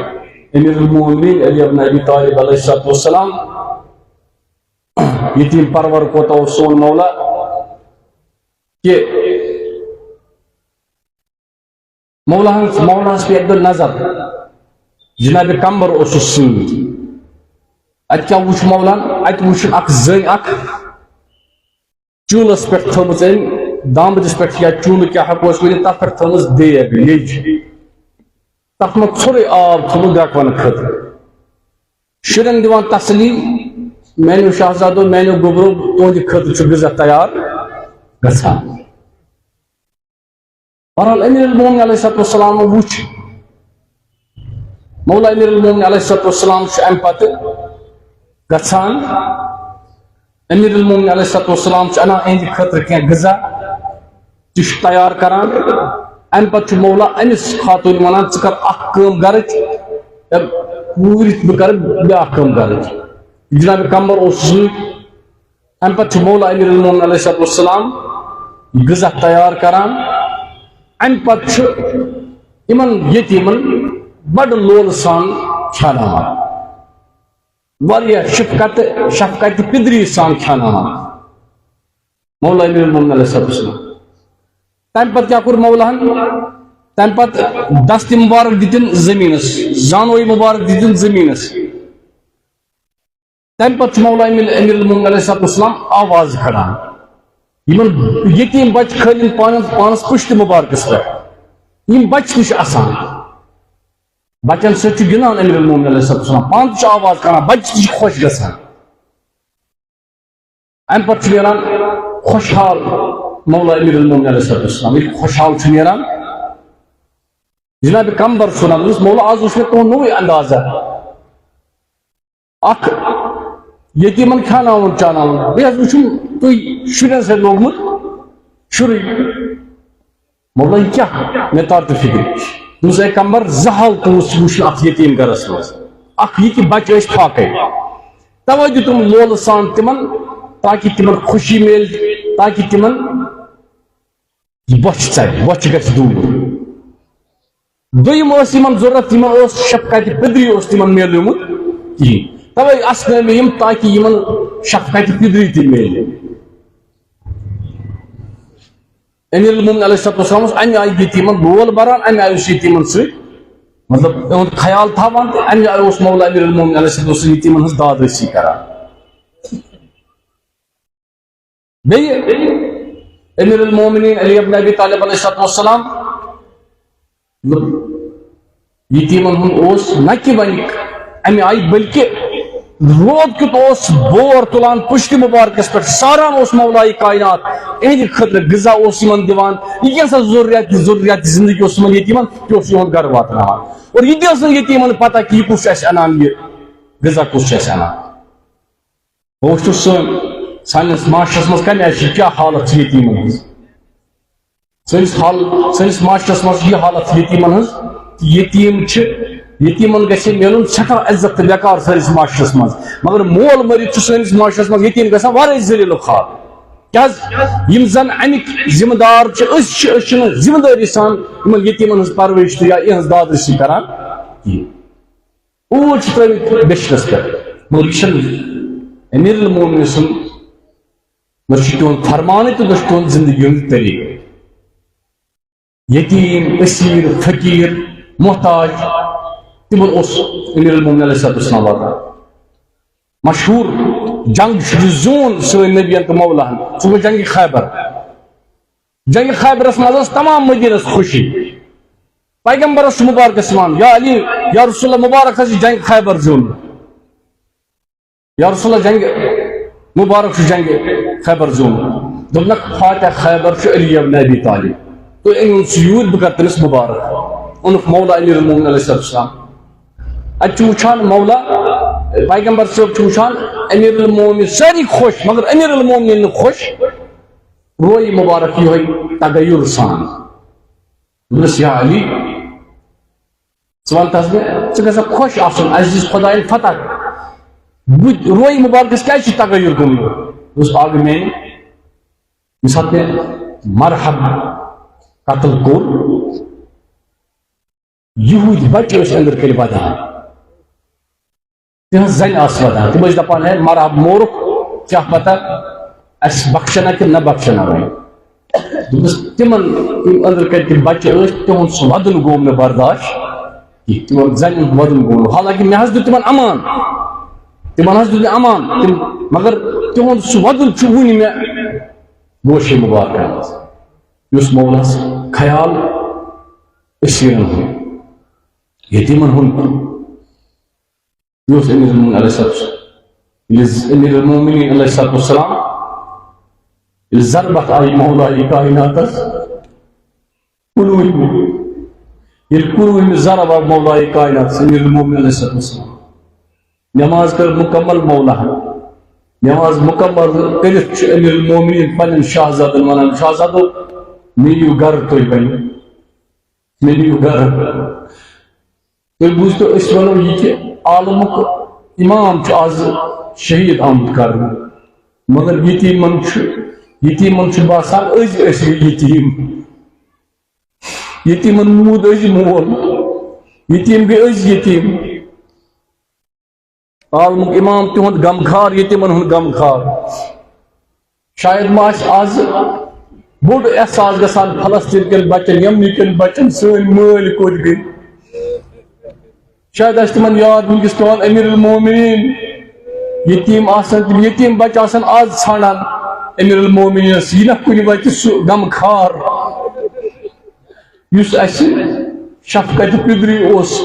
امیر المومنین علی ابن ابی طالب علیہ الصلوۃ والسلام، یتیٖم پرور کوتاہ اوس سون مولا، کہِ مولاہس، مولاہس پیٚیہِ اکہِ دۄہ نظر، جناب کمبر اوسُس سۭتۍ۔ اتہِ کیٛاہ وُچھ مولان؟ اتہِ وُچھ اکھ زٔنۍ اکھ چوٗلس پٮ۪ٹھ تھٲومٕژ أمۍ، دامبرِس پٮ۪ٹھ یا چوٗلہٕ کیٛاہ ہٮ۪کو أسۍ ؤنِتھ، تتھ پٮ۪ٹھ تھٲومٕژ دیگ، لیٚج۔ تتھ منٛز ژھورُے آب تھوٚومُت گرٛٮ۪کہٕ ونہٕ خٲطرٕ۔ شُرٮ۪ن دِوان تسلی، میانیو شاہزادو، میانیو گوٚبرو، تُہنٛدِ خٲطرٕ چھُ غذا تیار گژھان۔ بہرحال، امیر المومنین علیہ الصلوۃ والسلام وُچھ، مولا امیر المومنین علیہ الصلوۃ والسلام چھُ امہِ پتہٕ گژھان، امیر المومنین علیہ الصلوۃ والسلام چھُ انان اہندِ خٲطرٕ کینٛہہ غذا، تہِ چھُ تیار کران۔ امہِ پتہٕ چھُ مولا أمِس خاتوٗن ونان، "ژٕ کر اکھ کٲم گرٕچ، اے کوٗرِ، بہٕ کرٕ بیاکھ کٲم گرٕچ۔" جناب کمبر اوس سۭتۍ۔ امہِ پتہٕ چھُ مولا امیر المومنین علیہ الصلوۃ والسلام یہِ غذا تیار کران۔ امہِ پتہٕ چھُ یِمن یتیٖمن بڑٕ لولہٕ سان کھیاناوان، واریاہ شفقت، شفقت پدری سان کھیاناوان مولا امیر المومنین علیہ الصلوۃ والسلام۔ تمہِ پتہٕ کیٛاہ کوٚر مولاہن؟ تمہِ پتہٕ دست مبارک دِتِن زٔمیٖنس، زانوے مبارک دِتِن زٔمیٖنس۔ تمہِ پتہٕ چھُ مولا امیر، امیر المومنین علیہ الصلوۃ والسلام آواز کڑان۔ یِمن یتیٖم بچہٕ کھٲلِن پانس، پانس پُشتِ مبارکس پٮ۪ٹھ۔ یِم بچہٕ تہِ چھِ اسان۔ بچن سۭتۍ چھُ گِنٛدان امیر المومنین علیہ الصلوۃ والسلام۔ پانہٕ تہِ چھُ آواز کڑان، بچہٕ تہِ چھِ خۄش گژھان۔ امہِ پتہٕ چھُ نیران خۄشحال مولا امیر المومنین علیہ الصلوۃ والسلام۔ ییٚلہِ خۄشحال چھُ نیران، جناب کمبر چھُ ونان، دوٚپُس، "مولا، آز وُچھ مےٚ تُہُنٛد نوٚوُے اندازہ۔ اکھ یتیٖمن کھیاناوُن چاناوُن، بیٚیہِ حظ وُچھُم تُہۍ شُرٮ۪ن سۭتۍ لوگمُت شُرُے۔" مولا، یہِ کیٛاہ؟ مےٚ تر تہٕ فِکرِ۔ دوٚپُس، "اے کمبر، زٕ حالتہٕ وُچھ، وُچھ اتھ یتیٖم گرس منٛز۔ اکھ یہِ کہِ بچہٕ ٲسۍ فاقے، توے دیُتُم لولہٕ سان تِمن، تاکہِ تِمن خوشی میلہِ، تاکہِ تِمن بۄچھِ ژَلہِ، بۄچھِ گژھِ دوٗر۔ دوٚیِم ٲس یِمن ضروٗرت، یِمن اوس شفقت پِدری اوس تِمن میلیومُت کِہیٖنۍ۔ توے اَسنٲے مےٚ یِم تاکہِ یِمن شفقت پِدری تہِ میلہِ۔" امیر المومنین علیہ الصلوۃ والسلام اوس اَمہِ آیہِ ییٚتہِ یِمن لول بَران، اَمہِ آیہِ اوس ییٚتہِ یِمن سۭتۍ، مطلب، یِہُنٛد خیال تھاوان، تہٕ اَمہِ آیہِ اوس مولا امیر المومنین علیہ الصلوۃ والسلام ییٚتہِ یِمن ہٕنٛز داد رسی کران۔ بیٚیہِ امیر المومنین علی ابن ابی طالب علیہ الصلوۃ والسلام، یتیٖمن ہُنٛد اوس نہ کہِ وۄنۍ امہِ آیہِ، بلکہِ روب کیُتھ اوس بور تُلان پُشتِ مبارکس پٮ۪ٹھ، ساران اوس مولائے کائنات اہندِ خٲطرٕ غذا اوس یِمن دِوان، یہِ کینٛژھا ضروریات، ضروریات زندگی اوس یِمن یتیٖمن، تہِ اوس یِہُنٛد گرٕ واتناوان۔ اور یہِ تہِ ٲس نہٕ یتیٖمن پتہ کہِ یہِ کُس چھُ اَسہِ اَنان، یہِ غذا کُس چھُ اَسہِ اَنان۔ بہٕ وٕچھتُس سٲنۍ، سٲنِس معاشرس منٛز کَمہِ آیہِ چھِ، کیٛاہ حالت چھِ یتیٖمن ہٕنٛز۔ سٲنِس حال-، سٲنِس معاشرس منٛز چھِ یہِ حالت یتیٖمن ہٕنٛز، یتیٖم چھِ، یتیٖمن گژھِ ہے میلُن سٮ۪ٹھاہ عزت تہٕ وقار سٲنِس معاشرس منٛز، مگر مول مٔرِتھ چھُ سٲنِس معاشرس منٛز یتیٖم گژھان وارے ذلیل و خوار۔ کیٛازِ؟ یِم زن اَمِکۍ ذمہٕ دار چھِ، أسۍ چھِ، أسۍ چھِنہٕ ذمہٕ دٲری سان یِمن یتیٖمن ہٕنٛز پرورش تہٕ یا یِہٕنٛز دادرسی کران کِہیٖنۍ۔ اوٗرۍ چھِ ترٲومٕتۍ بِشرس پٮ۪ٹھ، مگر یہِ چھَنہٕ امیر المومنین سُنٛد، نہ چھُ تِہُنٛد فرمانٕے تہٕ نہ چھُ تِہُنٛد زندگی ہُنٛد طریٖقہٕ۔ یتیٖم، اسیٖر، فقیٖر، محتاج، تِمن اوس امیر المومنین علیہ الصلوۃ والسلام واتان۔ مشہوٗر جنگ چھُ، یہِ زیوٗن سٲنۍ نبین تہٕ مولاہن، سُہ گوٚو جنگ خیبر۔ جنگ خیبرس منٛز ٲس تمام مدینس خوشی۔ پیغمبرس چھُ مبارکس یِوان، یا علی، یا رسول اللہ، مبارک حظ چھُ جنگ خیبر زیوٗن۔ یا رسول اللہ، جنگ مبارک چھُ جنگ خیبر زیوٗن۔ دوٚپنکھ، فاتح خیبر چھُ علی ابن ابی طالب۔ تُہۍ أنِو سُہ یوٗرۍ، بہٕ کرٕ تٔمِس مبارک۔ اوٚنُکھ مولا امیر المومنین علیہ السلام۔ اتہِ چھُ وٕچھان مولا، پیغمبر صٲب چھُ وٕچھان امیر المومنین، سٲری خۄش، مگر امیر المومنین نہٕ خۄش۔ رویہِ مبارک یِہوٚے تغیر سان۔ دوٚپنَس، یا علی، ژٕ وَن تَس مےٚ، ژٕ گژھکھ خۄش آسُن، اَسہِ دِژ خۄدایَن فتح۔ بہٕ رویہِ مبارکَس کیٛازِ چھُ تغیر گوٚمُت؟ دوٚپُس، اَکھ گٔے میٛانہِ، ییٚمہِ ساتہٕ مےٚ مرحب قتل کوٚر، یہوٗدۍ بچہِ ٲسۍ أنٛدرٕ کَنہِ وَدان۔ تِہٕنٛز زَنہِ آسہٕ وَدان۔ تِم ٲسۍ دَپان، "ہے، مرحب مورُکھ، کیٛاہ پتہ اَسہِ بخشَنا کِنہٕ نہ بخشَنا وۄنۍ؟" دوٚپمَس، تِمَن یِم أنٛدرٕ کَنہِ تِم بچہِ ٲسۍ، تِہُنٛد سُہ وَدُن گوٚو نہٕ برداش کینٛہہ۔ تِمَن زَنہِ ہُنٛد وَدُن گوٚو نہٕ۔ حالانکہِ مےٚ حظ دیُت تِمَن امان۔ تِمَن حظ دیُت مےٚ امان۔ تِم، مگر تِہُنٛد سُہ وَدُن چھُ وُنہِ مےٚ گوشے مُبارکَن منٛز۔ یُس مولاہَس خیال أسیٖرَن ہُنٛد، یتیٖمَن ہُنٛد، یہِ اوس امیر المومنین علیہ السلام۔ ییٚلہِ امیر المومنین علیہ الصلوۃ والسلام، ییٚلہِ ضربت آیہِ مولایہِ کائناتس، کُنوُہمہِ، ییٚلہِ کُنوُہمہِ ضرب آو مولایہِ کائناتس، امیر المومنین علیہ الصلوۃ والسلام، نماز کٔر مکمل مولاہن۔ نماز مکمل کٔرِتھ چھُ امیر المومنین پننٮ۪ن شاہزادن ونان، "شاہزادو، مےٚ یِیِو گرٕ تُہۍ وۄنۍ، مےٚ نِیِو گرٕ۔" تُہۍ بوٗزتو، أسۍ وَنو یہِ کہِ عالمُک اِمام چھُ آز شہیٖد آمُت کرنہٕ، مگر یتیٖمن چھُ، یتیٖمن چھُ باسان أزۍ ٲسۍ یہِ یتیٖم، یتیٖمن موٗد أزۍ مول، یتیٖم گٔے أزۍ یتیٖم۔ عالمُک اِمام تِہُنٛد غمخار، یتیٖمن ہُنٛد غمخار۔ شاید ما آسہِ آز بوٚڑ احساس گژھان فلسطین کٮ۪ن بچن، یمنہِ کٮ۪ن بچن، سٲنۍ مٲلۍ کوٚت گٔے۔ شاید آسہِ تِمن یاد وٕنکیٚس پٮ۪وان امیر المومنین۔ یتیٖم آسن، تِم یتیٖم بچہِ آسن آز ژھانڈان امیر المومنینس، یہِ نہ کُنہِ وتہِ سُہ غمخار۔ یُس اَسہِ شفقت پِدری اوس،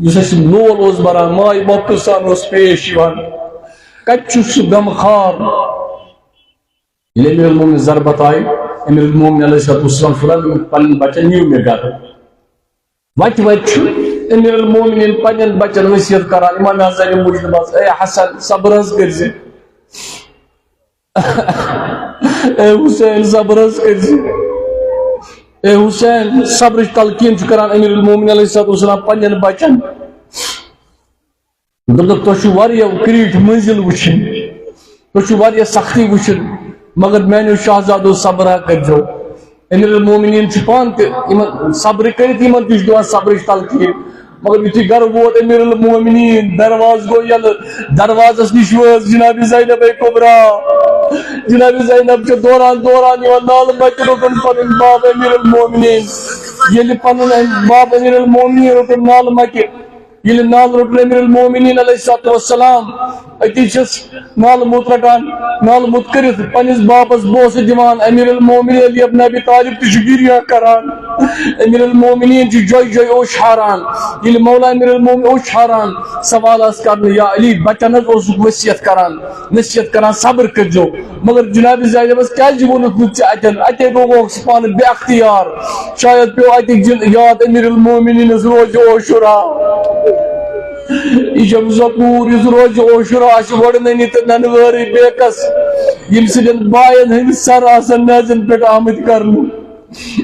یُس اَسہِ لول اوس بَران، ماے محبتہٕ سان اوس پیش یِوان، کَتہِ چھُ سُہ غمخار؟ ییٚلہِ امیر المومنین ضربت آیہِ، امیر المومنین علیہ الصلوۃ والسلام فرموو، "پنٕنٮ۪ن بچن نِیِو مےٚ گرٕ۔" وتہِ وتہِ چھُ امیر المومنین پنٕنٮ۪ن بچن وصیت کران، امام اعظم موجود، "اے حسن، صبر حظ کٔرزِ۔" اے حسین، صبر حظ کٔرزِ۔ اے حسین، صبرٕچ تلقین چھُ کران امیر المومنین علیہ الصلوۃ والسلام پننٮ۪ن بچن۔ دوٚپُکھ، تۄہہِ چھُو واریاہ کریٖٹھ منزل وٕچھِنۍ، تۄہہِ چھُو واریاہ سختی وٕچھِنۍ، مگر میانیو شاہزادو، صبر ہا کٔرزیو۔ امیر المومنین چھُ پانہٕ تہِ یِمن صبرٕ کٔرِتھ، یِمن تہِ چھُ دِوان صبرٕچ تلقین۔ مگر یُتھُے گرٕ ووت امیر المومنین، دروازٕ گوٚو یَلہٕ، دروازس نِش وٲژ جناب زینب کبریٰ۔ جناب زینب چھِ دوران دوران یِوان، نالہٕ مَتہِ روٚٹُن پنُن باب امیر المومنین۔ ییٚلہِ پنُن أمۍ باب امیر المومنین روٚٹُن نالہٕ مَتہِ، ییٚلہِ نالہٕ روٚٹُن امیر المومنین علیہ الصلوۃ والسلام، أتی چھِس نالہٕ موٚت رٹان، نالہٕ موٚت کٔرِتھ پننِس باپس بوسہٕ دِوان، امیر المومنین علی ابن ابی طالب تہِ چھُ گریہ کران، امیر المومنین چھُ جوٚے جوٚے اوٚش ہاران۔ ییٚلہِ مولا امیر المومنین اوٚش ہاران، سوال آس کرنہٕ، یا علی، بچن حظ اوسُکھ وصیت کران، نصیحت کران، صبر کٔرزیو، مگر جناب زینبس کیازِ ووٚنُتھ نہٕ ژےٚ اتٮ۪ن؟ اتے گوٚوکھ ژٕ پانہٕ بے اختیار۔ شاید پیوٚو اتہِ جن-، یاد امیر المومنینس روزِ عاشورا۔ یہِ چھُ زکوٗر، یُس روزِ عاشورا آسہِ وۄڑننہِ تہٕ ننہٕ وٲرٕے بیکس، ییٚمہِ سۭتۍ باین ہٕنٛدۍ سر آسن میزن پٮ۪ٹھ آمٕتۍ کرنہٕ۔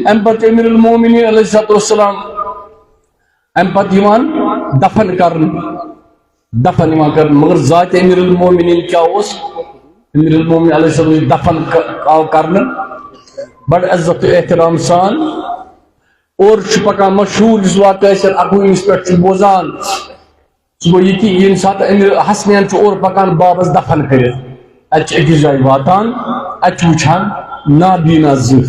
امہِ پتہٕ چھُ امیر المومنین علیہ الصلوۃ والسلام امہِ پتہٕ یِوان دفن کرنہٕ، دفن یِوان کرنہٕ۔ مگر ذات امیر المومنین کیٛاہ اوس؟ امیر المومنین علیہ السلام یُس دفن ک-، آو کرنہٕ بڑٕ عزت تہٕ احترام سان۔ اور چھُ پکان مشہوٗر، یُس واقعہٕ أسۍ اَتھ اَکوُہمِس پٮ۪ٹھ چھِ بوزان، سُہ گوٚو یہِ کہِ ییٚمہِ ساتہٕ أمِس حسنین چھُ اورٕ پکان بابس دفن کٔرِتھ، اتہِ چھِ أکِس جایہِ واتان، اتہِ چھُ وٕچھان نابینا زٕ،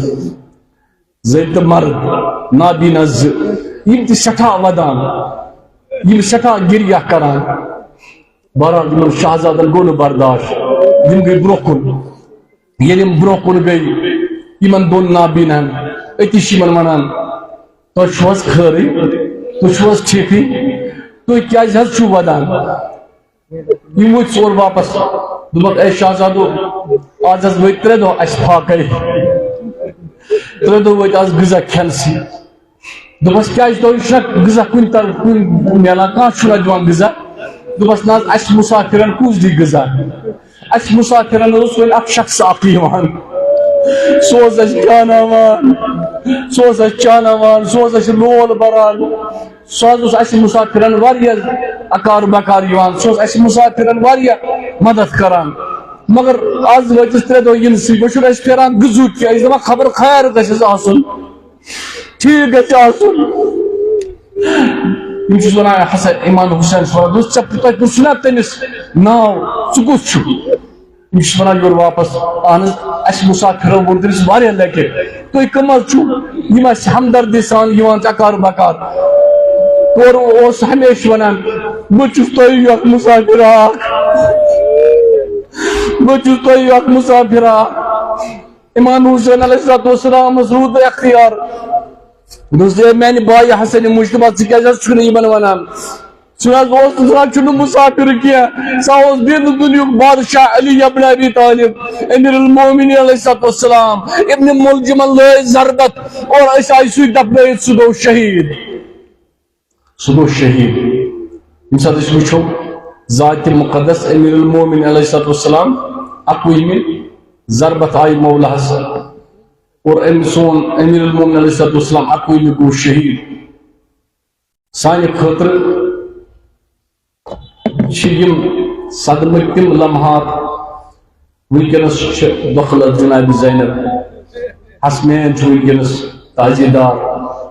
زٔنۍ تہٕ مرد، نابینا زٕ، یِم تہِ سٮ۪ٹھاہ ودان، یِم سٮ۪ٹھاہ گریہ کران۔ بہرحال، یِمن شہزادن گوٚو نہٕ برداشت، یِم گٔے برونٛہہ کُن۔ ییٚلہِ یِم برونٛہہ کُن گٔے، یِمن دۄن نابیناہن، أتی چھِ یِمن ونان، "تۄہہِ چھُو حظ خٲرٕے؟ تُہۍ چھِو حظ ٹھیٖکٕے؟ تُہۍ کیٛازِ حظ چھِو ودان؟" یِم ؤتھۍ سون واپس۔ دوٚپمکھ، "اے شہزادو، آز حظ وٲتۍ ترٛےٚ دۄہ اَسہِ فاقے۔ ترٛےٚ دۄہ وٲتۍ آز غذا کھٮ۪نسٕے۔" دوٚپمس، "کیٛازِ تۄہہِ چھُنہ غذا کُنہِ طرفہٕ کُنہِ میلان؟ کانٛہہ چھُنہ دِوان غذا؟" دوٚپمس، "نہ حظ، اَسہِ مسافرن کُس دی غذا؟ اَسہِ مسافرن اوس وۄنۍ اکھ شخص اکھ یِوان، سُہ اوس اَسہِ چاناوان، سُہ اوس اَسہِ چاناوان، سُہ اوس اَسہِ لول بران۔" سُہ حظ اوس اَسہِ مُسافِرَن واریاہ اَکار بَکار یِوان، سُہ اوس اَسہِ مُسافِرَن واریاہ مَدَد کَران۔ مگر آز وٲتِس ترٛےٚ دۄہ یِنہٕ سۭتۍ، وۄنۍ چھُنہٕ اَسہِ پھیران گُزُر کینٛہہ، أسۍ دَپان خبر خیر گژھٮ۪س آسُن، ٹھیٖک گژھِ آسُن۔ یِم چھِس وَنان، ہسا اِمام حُسین چھُ وَنان، دوٚپُس، "ژےٚ، تۄہہِ پرٛژھُو نا تٔمِس ناو، ژٕ کُس چھُکھ؟" یہِ چھُس وَنان یورٕ واپس، اہن حظ، اَسہِ مُسافِرو ووٚن تٔمِس واریاہ لَٹہِ، "تُہۍ کٕم حظ چھِو یِم اَسہِ ہمدردی سان یِوان چھِ اَکار بَکار؟" تورٕ اوس ہمیشہِ وَنان، "بہٕ چھُس تۄہہِ یُتھ مُسافِر اَکھ، بہٕ چھُس تۄہہِ یُتھ مُسافِر اَکھ۔" اِمام حُسین علیہ الصلوۃ والسلامَس روٗد نہٕ اختیار، دوٚپُس، "اے میٛانہِ بایہِ حسن مُجتبیٰ، ژٕ کیٛازِ حظ چھُکھ نہٕ یِمَن وَنان؟" سُہ حظ اوس نہٕ زانٛہہ چھُنہٕ مُسافِر کینٛہہ۔ سُہ اوس دِنہٕ دُنیُہُک بادشاہ علی ابن ابی طالب، امیر المومنین علیہ الصلوۃ والسلام، ابن ملجمن لٲج ضربت اور أسۍ آیہِ سُے دفنٲیِتھ، سُہ گوٚو شہیٖد۔ سُہ گوٚو شہیٖد۔ ییٚمہِ ساتہٕ أسۍ وٕچھو ذاتِ مُقدس امیر المومنین علیہ الصلوۃ والسلام، اَکوُہمہِ ضربت آیہِ مولاہس اور أمۍ سون امیر المومنین علیہ الصلوۃ والسلام اَکوُہمہِ گوٚو شہیٖد۔ سانہِ خٲطرٕ چھِ یِم صدمٕکۍ تِم لمحات۔ وٕنکیٚنَس چھِ دۄکھلت جناب زینب، حسنین چھُ وٕنکیٚنَس تعزیدار،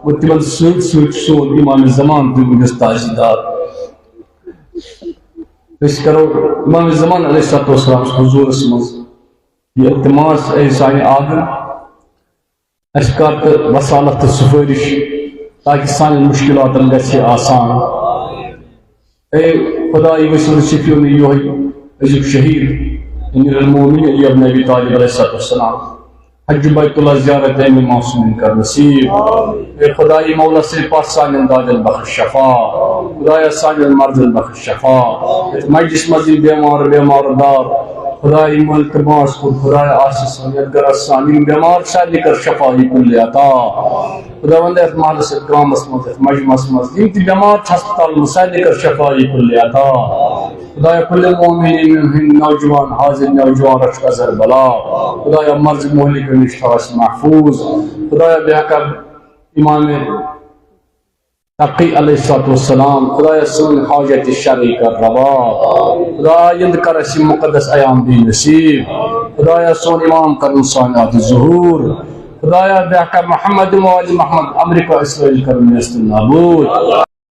اور تِمن سۭتۍ سۭتۍ چھُ سون امام زمان تہِ وٕنکیٚنَس تعزیدار۔ أسۍ کرو امام زمان علیہ الصلوۃ والسلام حضوٗرس منٛز یہِ التماس، اے سانہِ عالم، اَسہِ کر تہٕ وسالت تہٕ سفٲرِش، تاکہِ سانٮ۪ن مُشکِلاتن گژھِ آسان۔ اے خداے، وٕچھ، ژٕ چھُکھ یِہوٚے أزیُک شہیٖد امیر المومنین علی ابن ابی طالب علیہ الصلوۃ والسلام۔ حج بیت اللہ زیارت امہِ معصومین کر نصیب۔ اے خداے مولا، سٕے پتھ سانٮ۪ن دادٮ۪ن بخش شفا۔ خدایا، سانٮ۪ن مرضن بخش شفا۔ یتھ مجلس منٛز یِم بیمار، بیمار دار، خداے، یِمن التماس کوٚر، خدایا، آسہِ سان یتھ گرس سان، یِم بیمار سارنٕے کر شفا یہِ کُلِ عطا۔ خداوند، یتھ محلس، یتھ گامس منٛز، یتھ مجمعس منٛز، یِم تہِ بیمار چھِ ہسپتالن منٛز، سارنٕے کر شفا یہِ کُلِ عطا۔ خدایا، کُلہِ مومنین ہٕنٛدۍ نوجوان، حاضر نوجوان رچھکھ از ہر بلا۔ خدایا، مرض مہلکن نِش تھاو اسہِ محفوظ۔ خدایا، بیٚیہِ ہا کر امام تقی علیہ الصلوۃ والسلام، خدایا، سٲنۍ حاجت شرعی کر روا۔ خدایا، یِنٛد کر اسہِ مقدس ایام دی نصیب۔ خدایا، سون امام کرُن سانہِ اتھٕ ظہور۔ خدایا، بیٚیہِ کر محمد و آل محمد، امریکہ اسرائیل کرُن نیست نابود۔